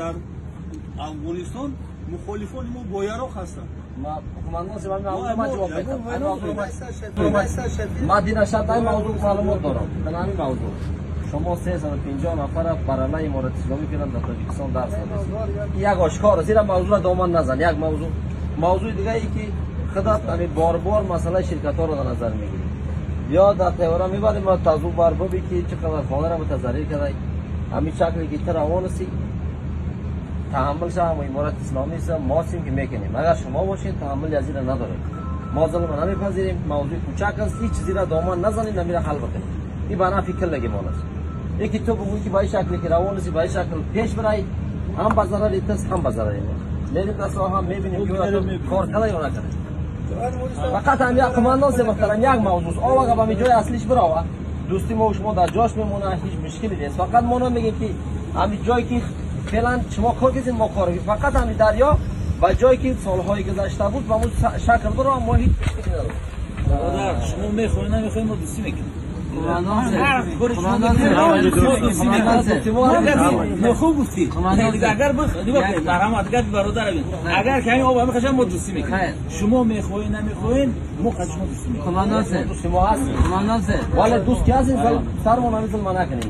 Дар Афғонистон мухолифони мо бо яроқ ҳастанд. Ман ҷавоб медам. Ман дина шаб дар мавзӯъ маълумот дорам. Дар ҳамин мавзӯъ шумо 350 нафара бар алайҳи Иморати Исломӣ карданд, дар Тоҷикистон дарс додед. Як ошкор аст, ин мавзӯъро доман назан. Як мавзӯъ. Мавзӯи дигаре ки худат ҳамин бор-бор масъалаи ширкатҳоро дар назар мегирӣ. Ё дар тайёра мебарем ва тазу бар бибӣ ки чӣ қадар хонаро мутазаррир карда. Ҳамин шакле ки ту равон ҳастӣ, таҳаммул шава, мо Иморати Исломӣ аст, мо ҳастем ки мекунем. Агар шумо бошед, таҳаммули аз инро надорем. Мо зулмро намепазирем, мавзӯи кӯчак аст, ҳеҷ чизеро доман назанем, намира ҳал бикунем. Ин ба нафъи киллагимон аст. Яке ту бигӯӣ ки ба ин шакле ки равон ҳастӣ, ба ин шакл пеш бирай, ҳам ба зарари туст, ҳам ба зарари мо. Мерем дар соҳа, мебинем ки кор карда ё накарда. Фақат ҳам як қумандон се мухтарам як мавзӯъ. Ова ба ҷои аслиш бирава. Дӯсти мо шумо дар ҷош мемонад, ҳеҷ мушкиле нест. Фақат мо намегем ки ҳамин ҷое ки феълан шумо кор кардед, мо кор кардем. Фақат ҳамин дарё ба ҷое ки солҳои гузашта буд, ба он шакл бирава, мо ҳеҷ мушкиле надорем. Бародар, шумо мехоҳед, намехоҳед, мо дӯстӣ мекунем. Хуб гуфтӣ. Агар агар бародар, агар ки ҳамин об ҳамин хашам, мо дӯстӣ мекунем. Шумо мехоҳед, намехоҳед, мо қад шумо дӯстӣ мекунем. Дӯсти мо ҳастем. Вале дӯст ки ҳастем, сармон ҳамин зулма накунем.